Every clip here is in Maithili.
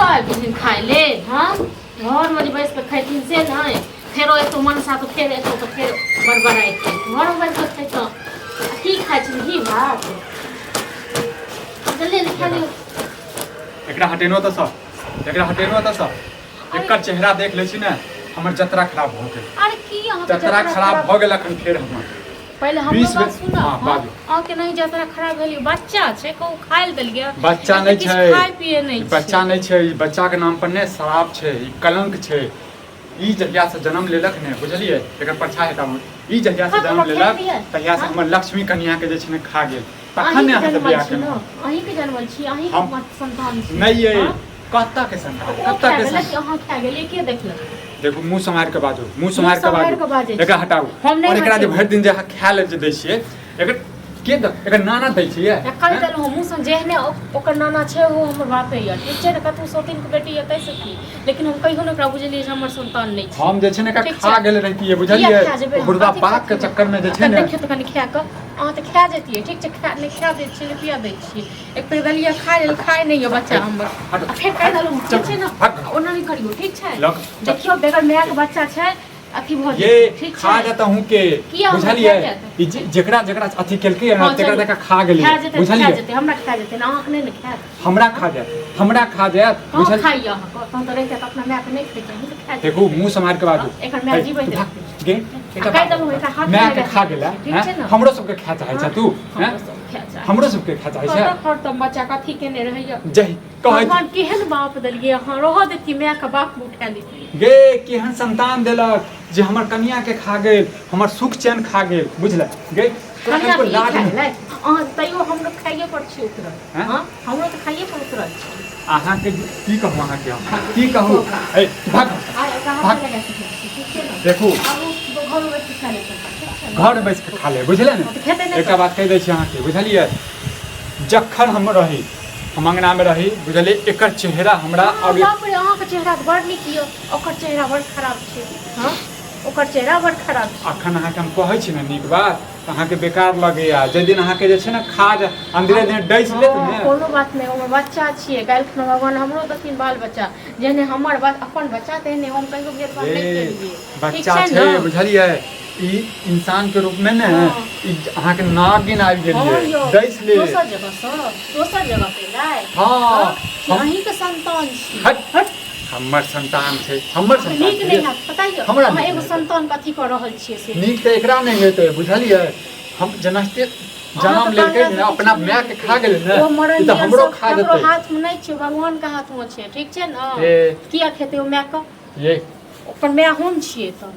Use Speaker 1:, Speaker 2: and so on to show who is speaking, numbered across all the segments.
Speaker 1: एतऽ आबि गेलखिन खाय लेल। हँ, घरमे जे बैस कऽ खैथिन से नहि, फेरो एतौ मनसा तऽ फेर एतौ तऽ फेर बड़बड़ाइते। घरमे बैस कऽ खैतौ। आ की खाइ छी, घी भात? जल्दी जल्दी खा लियौ।
Speaker 2: एकरा हटेनो तऽ सब, एकरा हटेनो तऽ सब। एकर चेहरा देख लै छी ने, हमर जतरा खराब भऽ गेल।
Speaker 1: अरे की अहाँके
Speaker 2: जतरा खराब भऽ गेल अखन फेर हमर।
Speaker 1: पहिले हमरो
Speaker 2: 20
Speaker 1: बात
Speaker 2: बेर-
Speaker 1: सुनऽ।
Speaker 2: हाँ,
Speaker 1: हँ,
Speaker 2: बाजू।
Speaker 1: अहाँके नहि जतरा खराब भेल? यौ, बच्चा छै, कहू खाय लए देलियै?
Speaker 2: बच्चा
Speaker 1: एते
Speaker 2: नहि
Speaker 1: किछु
Speaker 2: छै।
Speaker 1: खाय पिए नहि
Speaker 2: ई बच्चा नहि छै। ई बच्चा के नाम पर ने शराब छै, ई कलंक छै। ई जहिया से जन्म लेलक ने, बुझलियै, एकर परछाई हटाबू। ई जहिया से
Speaker 1: हाँ,
Speaker 2: जन्म
Speaker 1: हमरा
Speaker 2: लेलक
Speaker 1: खेत यऽ।
Speaker 2: तहिया से
Speaker 1: हाँ।
Speaker 2: हमर लक्ष्मी कन्या के जे छै ने खा गेल। तखन
Speaker 1: अहींके
Speaker 2: ने अहाँ से
Speaker 1: जनमल
Speaker 2: बियाह
Speaker 1: छी ने?
Speaker 2: केलहुँ।
Speaker 1: अहींके जनमल छी, अहींके संतान छी।
Speaker 2: नहि ये।
Speaker 1: हाँ?
Speaker 2: कत्ता के संतान?
Speaker 1: ओ
Speaker 2: कत्ता
Speaker 1: खा
Speaker 2: के
Speaker 1: गेलै कि
Speaker 2: संतान?
Speaker 1: अहाँ खा गेलियै? के देखलक?
Speaker 2: देखू, मुंह सम्हारि के बाजू, मुंह सम्हारि के
Speaker 1: सम्हारि के
Speaker 2: बाजू।
Speaker 1: बाजै छी।
Speaker 2: एकरा हटाउ।
Speaker 1: हम नहि
Speaker 2: और एकरा जे
Speaker 1: हटेबै।
Speaker 2: भरि दिन जे अहाँ खाय लए जे दै छियै, एकर के द एकर नाना दै छियै?
Speaker 1: कहि
Speaker 2: हैं?
Speaker 1: देलहुँ मुँह सँ, जेहने ओकर नाना छै ओ हमर बापे यऽ, ठीक छै ने? कतहु सौतीनके बेटी यऽ ताहिसँ की, लेकिन हम कहियो नहि ओकरा बुझलियै जे हमर संतान नहि छै।
Speaker 2: हम जे छै ने एकरा
Speaker 1: ठीक
Speaker 2: खा
Speaker 1: छै।
Speaker 2: गेल रहितियै,
Speaker 1: किया
Speaker 2: बुझलियै?
Speaker 1: खा जेबै?
Speaker 2: ओ बुढ़बा
Speaker 1: कथी
Speaker 2: बाप के
Speaker 1: खाथिन?
Speaker 2: चक्कर में जे छै
Speaker 1: एखन
Speaker 2: ने
Speaker 1: देखियौ तऽ कनि खा कऽ अहाँ तऽ खा जैतियै। ठीक छै, खा नहि खा दै छियै, नहि पिया दै छियै। एक तऽ देलियै खाय लेल, खाय नहि यऽ बच्चा हमर। आ फेर कहि देलहुँ, ठीक छै ने? ओना नहि करियौ, ठीक छै? देखियौ, बगैर मायके बच्चा छै, अथी भऽ
Speaker 2: ये
Speaker 1: जेतै, ठीक
Speaker 2: खा
Speaker 1: छै?
Speaker 2: जाता हूँ के
Speaker 1: किया हमरा
Speaker 2: बुझलियै?
Speaker 1: खा जायत?
Speaker 2: ई जेकरा जेकरा अथी केलकै ने,
Speaker 1: हँ,
Speaker 2: तेकरा
Speaker 1: चलू।
Speaker 2: तेकरा खा गेलै।
Speaker 1: खा जेतै, खा
Speaker 2: बुझलियै?
Speaker 1: जेतै, हमरा खा जेतै ने, अहाँके नहि ने खायत।
Speaker 2: हमरा खा जायत, हमरा खा जायत।
Speaker 1: कहाँ
Speaker 2: बुझल
Speaker 1: खाइए अहाँके? तहन तऽ रहिते तऽ अपना मायके नहि खैतै, अहीं तऽ खा जेतै।
Speaker 2: देखू, मुँह सम्हारि के बाजू।
Speaker 1: एकर माय
Speaker 2: है,
Speaker 1: जीबैत
Speaker 2: तू भाग,
Speaker 1: रहतै।
Speaker 2: गे एकटा
Speaker 1: आ कहि
Speaker 2: बात
Speaker 1: देलहुँ, एकरा हाथ
Speaker 2: माय
Speaker 1: नहि
Speaker 2: के
Speaker 1: लगा
Speaker 2: खा गेलै।
Speaker 1: ठीक
Speaker 2: हैं?
Speaker 1: छै ने?
Speaker 2: हमरो सबके खा चाहै छै तू? हैं?
Speaker 1: हमरो सबके खा चाहै।
Speaker 2: हमरो सबके खा चाहै छै।
Speaker 1: कतऽ खरतम बच्चा कथी केने रहैया?
Speaker 2: जही कहै।
Speaker 1: भगवान केहन बाप देलियै अहाँ, रहऽ देतियै मायके, बाप उठा लेतियै।
Speaker 2: गे, केहन संतान देलक जे हमर कनिया के खा गेल, हमर सुख चैन खा गेल, बुझल गे? तोरा
Speaker 1: कनिया
Speaker 2: कनिको
Speaker 1: के ई
Speaker 2: लाज
Speaker 1: खा
Speaker 2: नहि?
Speaker 1: गेलै अहाँ, तैयो हमरो खाइए पर छी उतरल।
Speaker 2: हैं?
Speaker 1: हँ, हमरो तऽ खाइए पर उतरल छी।
Speaker 2: अहाँके की कहू, अहाँके हम की कहू? ए भाग।
Speaker 1: आइ ओकरा हाथ
Speaker 2: भाग।
Speaker 1: लगा सकै छी, ठीक छै ने?
Speaker 2: देखू।
Speaker 1: आब ओ घरमे बैठ कऽ खा लेतै, ठीक छै ने?
Speaker 2: घर मे बैस कऽ खा ले, बुझले ने?
Speaker 1: हँ, तऽ खेतै नहि।
Speaker 2: एकटा बात कहि दै छी अहाँके, बुझलियै? जखन हम रही, हम अङ्गनामे रही, बुझलियै, एकर चेहरा हमरा
Speaker 1: हँ,
Speaker 2: और
Speaker 1: बाप रे, अहाँके चेहरा तऽ बड़ नीक यऽ, ओकर चेहरा बड़ खराब छै। हँ, ओकर चेहरा बड़ खराब छै।
Speaker 2: अखन अहाँके हम कहै छी ने नीक बात तऽ अहाँके बेकार लगैया। जाहि दिन अहाँके जे छै ने खाज अन्दरे दिन डसि लेत
Speaker 1: हँ,
Speaker 2: ने।
Speaker 1: कोनो बात नहि, हमर बच्चा छियै। काल्हि खुना भगवान हमरो देथिन बाल बच्चा, जेहने हमर अपन बच्चा तेहने हम कहियो भेदभाव नहि
Speaker 2: ए,
Speaker 1: केलियै, ठीक
Speaker 2: बच्चा
Speaker 1: छै
Speaker 2: छै
Speaker 1: ने?
Speaker 2: बुझलियै, ई इंसान के रूप में ने ई अहाँके नागिन आबि
Speaker 1: हँ
Speaker 2: गेलियै,
Speaker 1: यौ,
Speaker 2: डसि ले।
Speaker 1: दोसर जगहसँ, दोसर जगह से एलै।
Speaker 2: हँ।
Speaker 1: कि अहीँके संतान छी?
Speaker 2: हट हट, हमर संतान छै, हमर संतान
Speaker 1: नीक
Speaker 2: छै।
Speaker 1: नहि हैत, पता यऽ?
Speaker 2: हमरा
Speaker 1: अहाँ
Speaker 2: नीक
Speaker 1: एगो
Speaker 2: नहि।
Speaker 1: संतान कथी कऽ रहल छियै से?
Speaker 2: नीक तऽ एकरा नहि हेतै, बुझलियै? हम जेनाहिते
Speaker 1: अहाँ
Speaker 2: जन्म
Speaker 1: तऽ
Speaker 2: लेलकै
Speaker 1: कांग्रेस
Speaker 2: ने, अपना
Speaker 1: किछु
Speaker 2: माय के खा गेलै ने,
Speaker 1: ओ मरण
Speaker 2: ई तऽ
Speaker 1: नियन
Speaker 2: हमरो
Speaker 1: सब
Speaker 2: खा
Speaker 1: ककरो
Speaker 2: जेतै।
Speaker 1: हाथमे नहि छै, भगवानके हाथमे छै, ठीक छै ने?
Speaker 2: ए।
Speaker 1: किया खेतै ओ मायके?
Speaker 2: ये।
Speaker 1: ओकर माय हम छियै, तऽ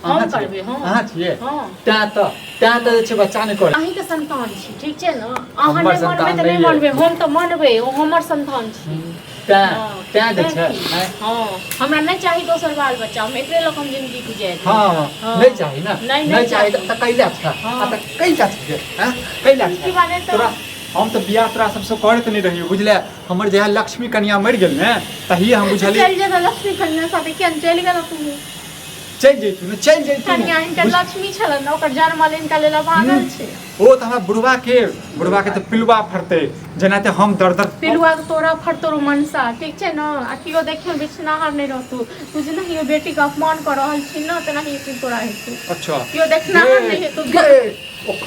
Speaker 1: हम
Speaker 2: अहाँ छियै?
Speaker 1: करबै। हँ।
Speaker 2: अहाँ छियै?
Speaker 1: हँ।
Speaker 2: तें तऽ जे छै बच्चा नहि करै।
Speaker 1: अहीँके संतान छी, ठीक छै ने? अहाँ
Speaker 2: हमर
Speaker 1: नहि मानबै
Speaker 2: संतान
Speaker 1: तऽ नहि
Speaker 2: नहि
Speaker 1: मानबै, हम तऽ मानबै, ओ हमर संतान छी।
Speaker 2: तें
Speaker 1: हँ,
Speaker 2: तें जे
Speaker 1: तें
Speaker 2: छै
Speaker 1: की?
Speaker 2: आँय?
Speaker 1: हँ, हमरा नहि चाही दोसर बाल बच्चा, हम एकरे लऽ कऽ हम जिंदगी गुजारि लेब।
Speaker 2: हँ।
Speaker 1: हँ।
Speaker 2: नहि चाही ने?
Speaker 1: नहि,
Speaker 2: नहि
Speaker 1: नहि
Speaker 2: चाही।
Speaker 1: चाही।
Speaker 2: तऽ कैला छै?
Speaker 1: हँ।
Speaker 2: आ तऽ कैला छै गे, आँय? कैला
Speaker 1: की
Speaker 2: छै?
Speaker 1: बात है तऽ?
Speaker 2: तोरा हम तऽ बियाह तोरा सबसँ करैत नहि रहियै, बुझले? हमर जहिया लक्ष्मी कनिया मरि गेल ने, तहिये हम बुझलियै।
Speaker 1: चलि जेतै लक्ष्मी कन्या साथे, किया नहि चलि गेल तू?
Speaker 2: चलि जैतू ने, चलि जैतू।
Speaker 1: कनिया हिनकर लक्ष्मी छलनि ने, ओकर जन्मल हिनका लेल अभागल छै।
Speaker 2: ओ तऽ हमरा बुढ़वा के तऽ पिलुआ फड़तै, जेनाते हम दर दर
Speaker 1: पिलुआ के तोरा फड़तो रो मनसा, ठीक छै ने? आ केओ देखियो बिछनाहर नहि रहतौ। तू जेनाहि बेटी के अपमान कऽ रहल छी ने, तेनाही एक दिन तोरा हेतौ।
Speaker 2: अच्छा।
Speaker 1: केओ देखनाहर नहि हेतौ।
Speaker 2: गे,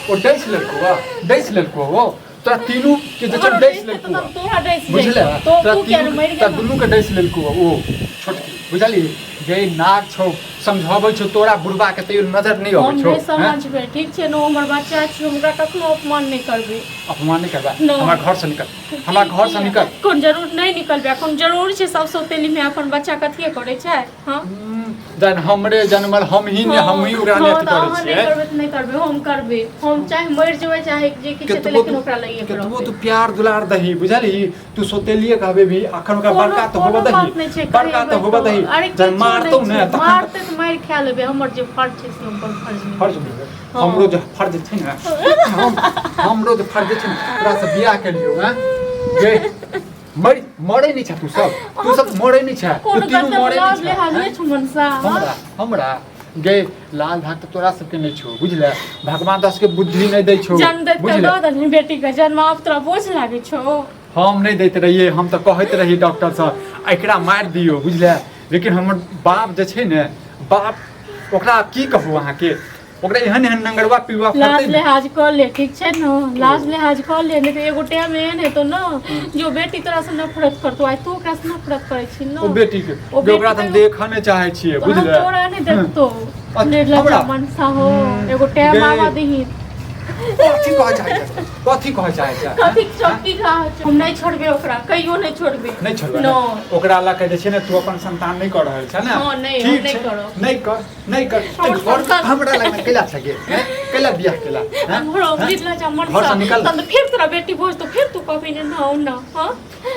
Speaker 2: ओ डसि लेलको, वा डसि लेलको। ओ तोरा तीनू के जे छै डसि लेलको।
Speaker 1: तब तोरा डसि
Speaker 2: बुझले?
Speaker 1: जेतौ तो
Speaker 2: तोरा
Speaker 1: तू किया
Speaker 2: तीनू
Speaker 1: मरि
Speaker 2: तोरा
Speaker 1: गेल?
Speaker 2: दुनू के डसि लेलको ओ छोटकी, बुझली? गे नाग छौ, समझाबै छौ तोरा बुढ़बा के, तैयो नजर नहि
Speaker 1: हम
Speaker 2: अबै छौ।
Speaker 1: नहि
Speaker 2: हैं?
Speaker 1: समझबै, ठीक छै ने? ओ हमर बच्चा छी, हम ओकरा कखनो अपमान नहि करबै।
Speaker 2: अपमान नहि करबै?
Speaker 1: No.
Speaker 2: हमरा घर से निकल, हमरा घर से निकल।
Speaker 1: कोन जरूर नहि निकलबै? कोन जरूर छै? सब सौतेली में अपन बच्चा कथिए करै छै? हँ।
Speaker 2: जहन हमरे जनमल हम ही ने, हम ही ओकरा नहि
Speaker 1: हँ,
Speaker 2: अथी
Speaker 1: तऽ
Speaker 2: करै
Speaker 1: अहाँ नहि
Speaker 2: छियै।
Speaker 1: करबै तऽ नहि करबै, हम करबै। हम चाहे मरि जेबै, चाहे जे किछु हेतै,
Speaker 2: केतबो
Speaker 1: लेकिन
Speaker 2: तू
Speaker 1: ओकरा लइए के
Speaker 2: केतबो
Speaker 1: रहबै।
Speaker 2: तू प्यार दुलार दही, बुझलही? तू सौतेलिए कहबे भी, अखन ओकरा
Speaker 1: कोनो
Speaker 2: बड़का तऽ होबऽ
Speaker 1: कोनो
Speaker 2: दही।
Speaker 1: बात नहि छै,
Speaker 2: बड़का तऽ
Speaker 1: कहेबै
Speaker 2: होबऽ दही।
Speaker 1: अरे
Speaker 2: जहन
Speaker 1: किछु
Speaker 2: मारतौ
Speaker 1: नहि
Speaker 2: ने
Speaker 1: छै।
Speaker 2: तखन
Speaker 1: मारतै तऽ मारि खा लेबै, हमर जे फर्ज छै से हम अपन फर्ज निभेबै।
Speaker 2: फर्ज निभेबै।
Speaker 1: हँ।
Speaker 2: हमरो जे फर्ज छै ने, हम हमरो जे फर्ज छै ने, तोरा से बियाह केलियौ। हैं गे, मरि मरै नहि छै तू सब, तू सब मरै नहि छै तू
Speaker 1: कोनो
Speaker 2: तीनू
Speaker 1: गलत
Speaker 2: मरै
Speaker 1: लाज
Speaker 2: नहि छै।
Speaker 1: लिहाज
Speaker 2: हैं?
Speaker 1: नहि छौ मनसा?
Speaker 2: हमरा हमरा गे लाल भाग तऽ तोरा सबके नहि छौ, बुझले? भगवान तोरा सबके बुद्धि नहि दै छौ।
Speaker 1: जन्म दैत तऽ
Speaker 2: बुझले?
Speaker 1: दऽ देलही बेटीके जन्म, आब तोरा बोझ लागै छौ।
Speaker 2: हम नहि दैत रहियै, हम तऽ कहैत रहियै डॉक्टरसँ, आ एकरा मारि दियौ बुझले। लेकिन हमर बाप जे छै ने, बाप ओकरा की कहू अहाँके, ओकरा एहन एहन नंगरवा पिलुआ
Speaker 1: लाज
Speaker 2: फड़तै ने।
Speaker 1: लिहाज कऽ ले, ठीक छै ने? लाज लिहाज कऽ ले, नहीं तऽ एगो टाइम एहन हेतौ ने जो बेटी तोरा से नफरत करतौ। आइ तू ओकरा से नफरत करै छी ने।
Speaker 2: ओ बेटी के
Speaker 1: ओ
Speaker 2: जे ओकरा
Speaker 1: बेटी
Speaker 2: तऽ हम
Speaker 1: के-
Speaker 2: देखऽ नहि चाहै छियै
Speaker 1: तोरा
Speaker 2: बुझले।
Speaker 1: तोरा नहि देखतौ। निर्लज्ज
Speaker 2: हमरा?
Speaker 1: मनसा हो, एगो टाइम
Speaker 2: गे।
Speaker 1: आवा दही।
Speaker 2: कथी कहऽ चाहै छै, कथी कहऽ चाहै छै?
Speaker 1: कथी चौकी खा, हम नहि छोड़बै ओकरा, कहियो नहि छोड़बै।
Speaker 2: नहि छोड़बै
Speaker 1: नो।
Speaker 2: ने? ओकरा लऽ के जे छै ने तू अपन संतान नहि कऽ रहल छै ने?
Speaker 1: हँ, नहि, हम
Speaker 2: ठीक
Speaker 1: नहि
Speaker 2: छै,
Speaker 1: करब।
Speaker 2: नहि कर, नहि कर।
Speaker 1: हमर
Speaker 2: घर
Speaker 1: संतान-
Speaker 2: हमरा लग कैला छै गे, हैं? कैला बियाह केला, हैं?
Speaker 1: हमरो निर्लज्ज मनसा।
Speaker 2: घर से निकल।
Speaker 1: तहन तऽ फेर तोरा बेटी भोज तो फेर तू कहबी ने ना ना। हाँ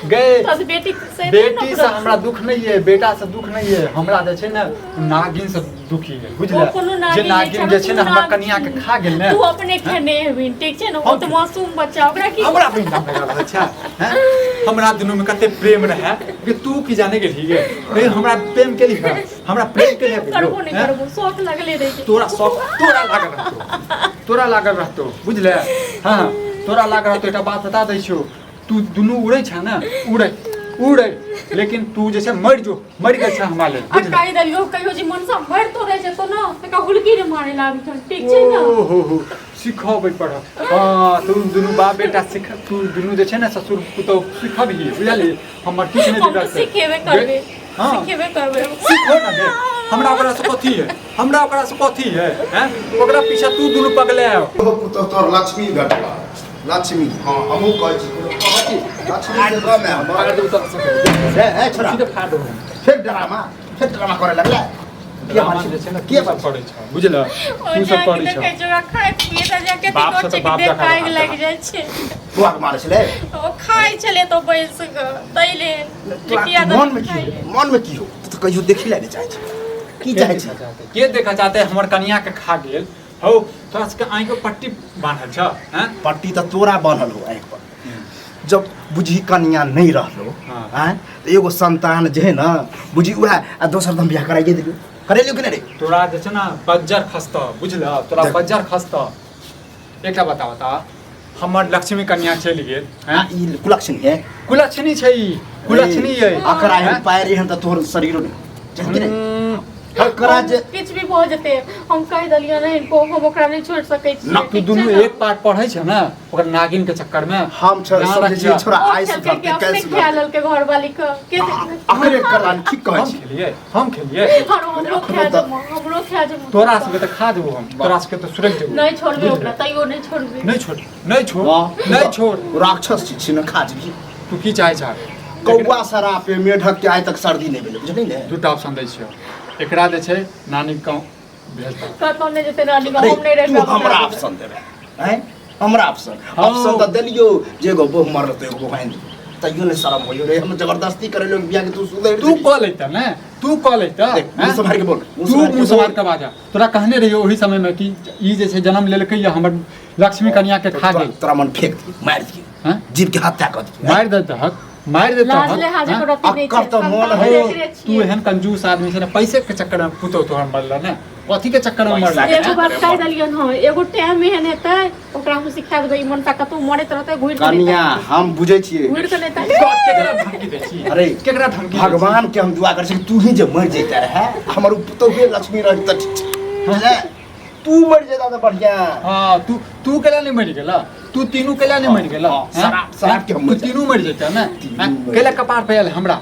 Speaker 2: गे
Speaker 1: तहन बेटी से
Speaker 2: बेटी से हमरा दुख नहीं है, बेटा से दुख नहीं है, हमरा जे छै ने नागिन से दुखी है बुझले।
Speaker 1: ओ कोनो
Speaker 2: जे
Speaker 1: नागिन
Speaker 2: नागिन
Speaker 1: नहि
Speaker 2: जे छै ने
Speaker 1: तू
Speaker 2: हमरा
Speaker 1: नागिन
Speaker 2: कनिया के खा गेल ने।
Speaker 1: तू अपने खेने हेबी, ठीक छै ने? ओ
Speaker 2: हम-
Speaker 1: तऽ मासूम बच्चा, ओकरा की?
Speaker 2: हमरा भी नाम लगा रहल छै, हैं? हमरा दुनू में कते प्रेम रहे कि तू की जाने गेली गे। नहीं हमरा प्रेम के लिए, हमरा प्रेम के लिए
Speaker 1: करबो नहि
Speaker 2: हैं?
Speaker 1: करबो, शौक लगले रहै छै।
Speaker 2: तोरा शौक तोरा लागल रहतो, तोरा लागल रहतो बुझले। हाँ तोरा लागल रहतो। एकटा बात बता दै छियौ, तू दुनू उड़ै छै ने, उड़ै उड़ै, लेकिन तू जे छै मरि जो, मरि गेल छै हमरा लेल
Speaker 1: आ
Speaker 2: बुझले।
Speaker 1: कहि देलियौ कहियो जे मनसा मरि तो रहै छै तो ने तका हुलकी रे मारे लागी छौ, ठीक छै ने?
Speaker 2: ओ हो हो सिखबै पढ़। हाँ तू दुनू बाप बेटा सिख, तू दुनू जे छै ने ससुर पुतहु सिखबही बुझलिही। हमर किछु नहि
Speaker 1: हम तऽ
Speaker 2: बिगड़तै।
Speaker 1: सिखेबे करबै।
Speaker 2: हाँ।
Speaker 1: सिखेबे करबै।
Speaker 2: सीखो ना गे, हमरा ओकरा से कथी है, हमरा ओकरा से कथी है, हैं? ओकरा पीछे तू दुनू पगले है।
Speaker 3: ओ पुतहु तोहर लक्ष्मी भेटला, लक्ष्मी। हाँ हमहूँ कहै छी, कहै छी लक्ष्मी से कम है हमर।
Speaker 2: पकड़ दू तो
Speaker 3: ए, ए, छोड़ा।
Speaker 2: सीधे फाड़ दू।
Speaker 3: फेर ड्रामा, फेर ड्रामा करे लगला। किया
Speaker 2: ड्रामा
Speaker 3: मारै
Speaker 2: जे छै ने,
Speaker 3: किया
Speaker 2: तू सब
Speaker 3: मारै
Speaker 2: करै छ बुझल,
Speaker 1: ओ
Speaker 2: तू सब
Speaker 1: जाके
Speaker 2: करै छ।
Speaker 1: देखै छै ओकरा खाइत पियैत आ जाके
Speaker 2: बाप से
Speaker 1: देखै
Speaker 2: तऽ
Speaker 1: छै कि
Speaker 2: बाप
Speaker 1: देह
Speaker 2: जकाँ
Speaker 1: आगि
Speaker 2: रहत।
Speaker 1: लागि जाइ छै।
Speaker 3: तोरा के मारै छलै?
Speaker 1: ओ खाइ छलै तऽ बैस कऽ तै लेल जे
Speaker 3: तोरा
Speaker 1: किया
Speaker 3: मन में
Speaker 1: दही
Speaker 3: की
Speaker 1: खाइ
Speaker 3: हो? मन में की हो? तू तऽ कहियो देखी ला नहि चाहै छै। की
Speaker 2: के
Speaker 3: चाहै
Speaker 2: देखऽ
Speaker 3: छै?
Speaker 2: चाहते? के देखऽ चाहते? हमर कनिया के खा गेल हौ। तोरा सबके आँखि पर पट्टी बान्हल छ, हैं?
Speaker 3: पट्टी तऽ तोरा बान्हल हो आँखि पर। जब बुझी कनिया नहीं रहलो,
Speaker 2: हाँ।
Speaker 3: आँय, तऽ एगो संतान जे है ना बुझी उएह, आ दोसर तऽ हम बियाह कराइए देलियौ, करेलियौ कि नहि रे?
Speaker 2: तोरा जे छै ने बज्जर खसतऽ बुझल, तोरा
Speaker 3: देख।
Speaker 2: बज्जर खसतऽ। एकटा बता बता, हमर लक्ष्मी कन्या चलि गेल, हैं?
Speaker 3: आ, ई कुलक्षणी है।
Speaker 2: कुलक्षणी छै ई, कुलक्षणी है।
Speaker 3: अकरा एहन
Speaker 2: हैं?
Speaker 3: पायर एहन तऽ तोहर शरीरो नहि बुझलिही कि नहि? अकरा जे
Speaker 1: किछु भी भऽ जेतै, हम कहि देलियै ने हिनको, हम ओकरा नहि छोड़ि सकै
Speaker 2: ना,
Speaker 1: छियै,
Speaker 2: तू
Speaker 1: ठीक
Speaker 2: दुनू
Speaker 1: छै ने?
Speaker 2: एक पार्ट पढ़ै छै ने ओकर नागिन के चक्कर में।
Speaker 3: हम
Speaker 2: ध्यान
Speaker 3: समझै छियै
Speaker 2: रखियऽ।
Speaker 3: छोरा
Speaker 1: ओ
Speaker 3: आइ
Speaker 1: खेलकै
Speaker 3: सुधरतै
Speaker 1: कि अपने
Speaker 3: काल्हि
Speaker 1: खा
Speaker 3: सुधरतै।
Speaker 1: लेलकै घरवाली के, के देखलकै?
Speaker 3: अकरे करान ठीक कहै
Speaker 2: हम
Speaker 3: छी।
Speaker 2: खेलियै, हम खेलियै।
Speaker 1: हर हमरो खा जेबो, हमरो खा जेबो।
Speaker 2: तोरा सबके तऽ खा जेबो हम, तोरा सबके तऽ सुरक जेबो।
Speaker 1: नहि छोड़बै ओकरा, तैयो नहि छोड़बै।
Speaker 2: नहि छोड़, नहि छोड़,
Speaker 3: वाह,
Speaker 2: नहि छोड़।
Speaker 3: राक्षस छी छी ने, खा जेबही।
Speaker 2: तू की चाहै छह?
Speaker 3: कौआ सरापे मेढक के आइ तक सर्दी नहि भेलै बुझली ने।
Speaker 2: दूटा ऑप्शन दै छियौ, एकरा जे छै नानी गाँव भेज दह।
Speaker 1: कतौ नहि जेतै नानी गाँव,
Speaker 3: अरे,
Speaker 1: हम नहि
Speaker 3: तू
Speaker 1: रहबै।
Speaker 3: हमरा ऑप्शन देबै, आँय? हमरा ऑप्शन,
Speaker 2: हौ।
Speaker 3: ऑप्शन तऽ देलियौ जे एगो बहु मरल तऽ एगो बहु आनि दियौ, तैयो नहि शरम होइयो रे। हम जबरदस्ती करेलियौ बियाह के, तू सुधरि
Speaker 2: तू
Speaker 3: जेबही।
Speaker 2: कऽ लैता ने, तू कऽ लैता,
Speaker 3: देख, मुँह
Speaker 2: हैं?
Speaker 3: सम्हारि के बोल, मुँह
Speaker 2: तू
Speaker 3: सम्हारि के
Speaker 2: मुँह सम्हारि
Speaker 3: बोल।
Speaker 2: के बाजा। तोरा कहने रहियौ ओहि समय में कि ई जे छै जन्म लेलकै या हमर लक्ष्मी कन्या के खा गेल।
Speaker 3: तोरा मन फेंक दियौ, मारि दियौ,
Speaker 2: हैं?
Speaker 3: जीव के हत्या कऽ दियौ।
Speaker 2: मारि देतहक, मारि देतहक।
Speaker 1: लाज लिहाज
Speaker 2: हैं?
Speaker 1: एको रत्ती नहि
Speaker 3: अक्कर
Speaker 1: छै।
Speaker 3: तऽ मोन
Speaker 1: संतान
Speaker 3: हौ।
Speaker 1: देखने
Speaker 2: तू
Speaker 1: छियै।
Speaker 2: एहन कंजूस आदमी छै ने, पैसे के चक्कर में पुतोह तोहर मरल ने, कथी के चक्कर में मरल?
Speaker 3: पैसा के
Speaker 1: एगो बात कहि देलियन हँ, एगो टाइम एहन हेतै ओकरा हम सिखा देबै। ई मनता कतौ मरैत रहतै घुरि कऽ नहि
Speaker 3: कनिया
Speaker 1: ताकतै।
Speaker 3: हम बुझै छियै।
Speaker 1: घुरि कऽ नहि ताकतै।
Speaker 2: केकरा धमकी दै छी?
Speaker 3: अरे,
Speaker 2: केकरा धमकी दै छी?
Speaker 3: भगवान के हम दुआ करै छी कि तू ही जे मरि जैते रहे, हमर उ पुतोहुए लक्ष्मी रही तऽ ठीक छै। बुझले? तू मरि जेता तऽ बढ़िया।
Speaker 2: हाँ, तू तू केला नहीं मरि गेला? तू तीनू केला नहीं मरि गेला?
Speaker 3: हाँ,
Speaker 2: हैं?
Speaker 3: शराब के हम
Speaker 2: तू
Speaker 3: मरि
Speaker 2: तीनू मरि जेता ने?
Speaker 3: तीनू
Speaker 2: हैं?
Speaker 3: मरि
Speaker 2: केला
Speaker 3: जेतै।
Speaker 2: कपार पे आयल हमरा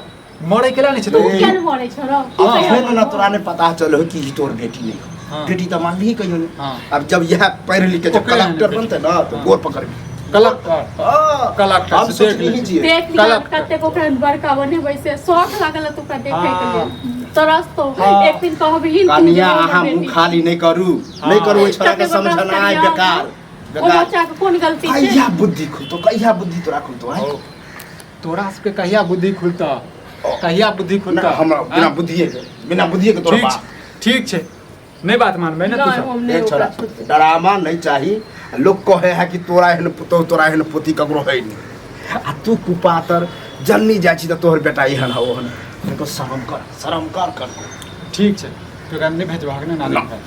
Speaker 2: मरे केला नहीं छै
Speaker 1: तू
Speaker 2: तू?
Speaker 1: किया नहि मरै छौ रौ? तू
Speaker 2: हाँ,
Speaker 1: कहिया
Speaker 3: फेर ने
Speaker 1: मरबो?
Speaker 3: तोरा नहि पता चल हो कि ई तोर बेटी नहीं हो।
Speaker 2: हाँ।
Speaker 3: बेटी तऽ मानलिही कहियो नहीं।
Speaker 2: हाँ।
Speaker 3: अब जब यह पढ़ लिख के जब
Speaker 2: ओकरे
Speaker 3: कलेक्टर
Speaker 2: एहन
Speaker 3: बनते ना तो
Speaker 2: हाँ।
Speaker 3: गोर पकड़बी।
Speaker 2: कलेक्टर,
Speaker 3: हाँ,
Speaker 2: कलेक्टर
Speaker 3: हम
Speaker 2: से
Speaker 3: सोच
Speaker 2: देख ले।
Speaker 3: नहीं छियै।
Speaker 1: देख लिहन
Speaker 2: कलेक्टर।
Speaker 1: कतेक ओकरा बड़का बनेबै से शौक लागल हत ओकरा देखै के
Speaker 2: हाँ।
Speaker 1: लेल, तरस तो
Speaker 2: हाँ।
Speaker 1: एक दिन कहबही तू जे
Speaker 3: कनिया
Speaker 1: हमर
Speaker 3: अहाँ मुँह
Speaker 1: बेटी।
Speaker 3: खाली नहि करू,
Speaker 2: हाँ।
Speaker 3: नहि करू, ओहि छोड़ा के
Speaker 1: कतेक ओकरा
Speaker 3: समझनाइ
Speaker 1: कनिया
Speaker 3: बेकार
Speaker 1: ओ
Speaker 3: बेकार।
Speaker 1: बच्चा के कोन गलती छै?
Speaker 3: कहिया बुद्धि खुलतो, कहिया बुद्धि तोरा खुलतो है?
Speaker 2: हौ, तोरा सबके कहिया बुद्धि खुलता, कहिया बुद्धि खुलता?
Speaker 3: ना, हमरा बिना
Speaker 2: हाँ?
Speaker 3: बुद्धिए के, बिना बुद्धिए के तोरा
Speaker 2: ठीक
Speaker 3: बाप।
Speaker 2: छै, ठीक छै, नहीं बात मानबै ने तू
Speaker 1: नहि
Speaker 2: सब?
Speaker 1: हम नहि
Speaker 3: देख
Speaker 1: ओकरा
Speaker 3: छोड़ा,
Speaker 1: छोड़बै।
Speaker 3: डरामा नहीं चाही। लोग कहे है कि तोरा एहन पुतोह, तोरा एहन पोती ककरो है नहीं, आ तू कुपातर जननी जाइ छी तऽ तोहर बेटा एहन हौ ओहन। देखो शरम कर, शरम कर कर।
Speaker 2: ठीक छै, तो एकरा नहि भेजबाक ने नानी
Speaker 3: ना।
Speaker 2: घर?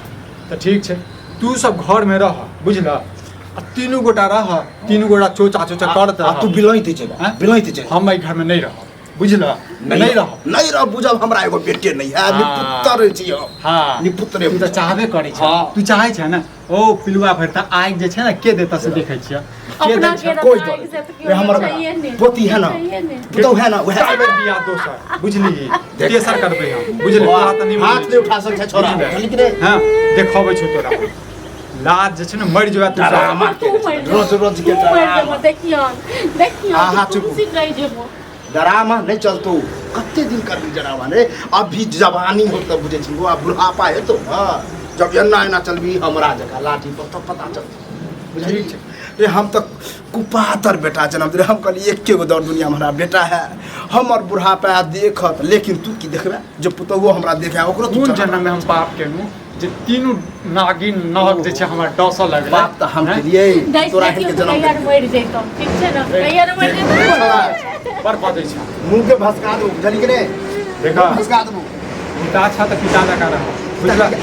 Speaker 2: तऽ ठीक छै, तू सब घरमे रह बुझल, आ तीनू गोटा रह, तीनू गोटा चोचा चोचा करत
Speaker 3: आ
Speaker 2: रह।
Speaker 3: तू बिलैत जेबे,
Speaker 2: हैं?
Speaker 3: बिलैत जेबे।
Speaker 2: हम एहि घरमे नहि रहब। बुझल नहीं रह
Speaker 3: नहीं रह बुझब हमरा एगो बेटे नहीं है
Speaker 2: हाँ।
Speaker 3: निपुत्र छी हम
Speaker 2: हाँ
Speaker 3: निपुत्रे
Speaker 2: तू तऽ चाहबे करै छै
Speaker 3: हाँ।
Speaker 2: तू चाहै छै ने ओ पिलुआ भरि तऽ आगि जे छै ने के देता से देखै छियै के
Speaker 1: अपना
Speaker 2: दै छै
Speaker 1: के
Speaker 3: कोई
Speaker 1: रखा
Speaker 3: दे।
Speaker 1: से तो
Speaker 3: रे हमर
Speaker 1: चाहिए नहीं
Speaker 3: पोती है ना।
Speaker 1: चाहिए नहीं
Speaker 3: पुतहु है ना वएह
Speaker 2: करबै बियाह दोसर बुझली तेसर करबै हम बुझली तोरा तऽ नहि
Speaker 3: हाथ नहीं उठा सकै छै छोरा
Speaker 2: बुझलियै।
Speaker 3: बुझली कि नहीं
Speaker 2: हाँ देखबै छौ तोरा लाज जे छै ने मरि जेबा तू सब।
Speaker 3: डरामा
Speaker 1: तू मरि जेबो।
Speaker 3: रोज रोज के
Speaker 1: तू मरि
Speaker 3: डरामा।
Speaker 1: जेबो देखियो देखियो
Speaker 3: आहा,
Speaker 1: तू
Speaker 3: चुप।
Speaker 1: खुशी रहि जेबो
Speaker 3: डरामा नहीं चलतो कते दिन करबी डरामा रे अभी जवानी हो तब बुझे छी आ बुढ़ापा है तो हाँ जब एना एना चलबी हमरा जगह लाठी पर तब पता चलतो बुझली
Speaker 2: ठीक छै।
Speaker 3: रे हम तऽ कुपातर बेटा जनम रे हम कहली एके गो दौड़ दुनिया में हमरा बेटा है हमर बुढ़ापा देखत लेकिन तू की देखबे जे पुतहुओ हमरा देखे ओकरो तू
Speaker 2: कोन
Speaker 3: चढ़ा।
Speaker 2: जन्म में हम पाप केलहुँ जे तीनू नागिन नाग जे छै हमरा डसऽ लगलै
Speaker 3: बाप तऽ हम
Speaker 2: हैं?
Speaker 3: केलियै
Speaker 1: दाइ
Speaker 3: तोरा एहन
Speaker 1: देखियो
Speaker 3: के
Speaker 1: तू
Speaker 3: जनम
Speaker 1: कहिया
Speaker 3: देलियै।
Speaker 1: मरि जैतो ठीक छै ने कहिया मरि जैतो
Speaker 2: बड़ बजै छै
Speaker 3: मुँह के भसका दू बुझली कि नहीं
Speaker 2: देखा
Speaker 3: भसका देबू
Speaker 2: पिता छा तऽ पिता जकाँ रह बुझलक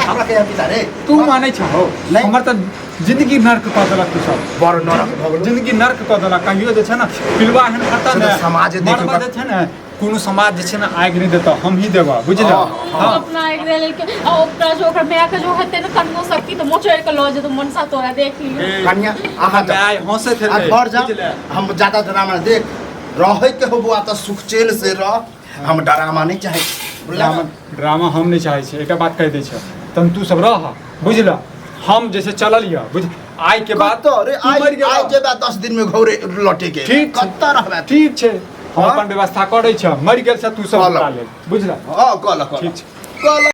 Speaker 3: हमरा के पिता रे
Speaker 2: तू मानै छ हो
Speaker 3: नहि।
Speaker 2: हमर तऽ जिंदगी नर्क कऽ देलक तू सब
Speaker 3: बड़ नरक भऽ गेलौ
Speaker 2: जिंदगी नर्क कऽ देलक कहियो जे छै ने पिलुआ एहन फटता
Speaker 3: से
Speaker 2: ने
Speaker 3: तऽ समाजे देखियौ
Speaker 2: मरबा जे छै ने कोनो समाज जे छै ने आगि नहि देतऽ हम ही देबऽ बुझलह
Speaker 3: हँ,
Speaker 2: हँ
Speaker 1: अपना एक लेल के आ ओकरा जो ओकर माय के जो हेतै ने कनियो शक्ति तऽ मोचड़ि के लऽ जेतौ मनसा तोरा देख लियौ
Speaker 2: ए,
Speaker 3: कनिया अहाँ जाउ
Speaker 2: माय हँसैत
Speaker 3: आ
Speaker 2: हेतै
Speaker 3: घर जा
Speaker 2: बुझले
Speaker 3: हम ज्यादा ड्रामा नहि देख रहै के हो बौआ तऽ सुख चैन से रह हम ड्रामा नहि चाहै छी बुझलह
Speaker 2: ड्रामा ड्रामा हम नहि चाहै छियै एकटा बात कहि दै छियौ तहन तू सब रह बुझलह हम जे छै चलल यऽ बुझ आइ के बाद
Speaker 3: कतऽ रे
Speaker 2: तू
Speaker 3: आइ
Speaker 2: मरि गेलह।
Speaker 3: आइ जेबे 10 दिन में घरे लौटे के
Speaker 2: ठीक छै।
Speaker 3: कतऽ रहबे तू?
Speaker 2: ठीक छै हम
Speaker 3: हाँ?
Speaker 2: अपन व्यवस्था करै छियौ मरि गेल छै तू सब
Speaker 3: कऽ लऽ।
Speaker 2: उठा ले बुझलह
Speaker 3: हँ कऽ लऽ कऽ लऽ।
Speaker 2: ठीक छै
Speaker 3: कऽ लऽ।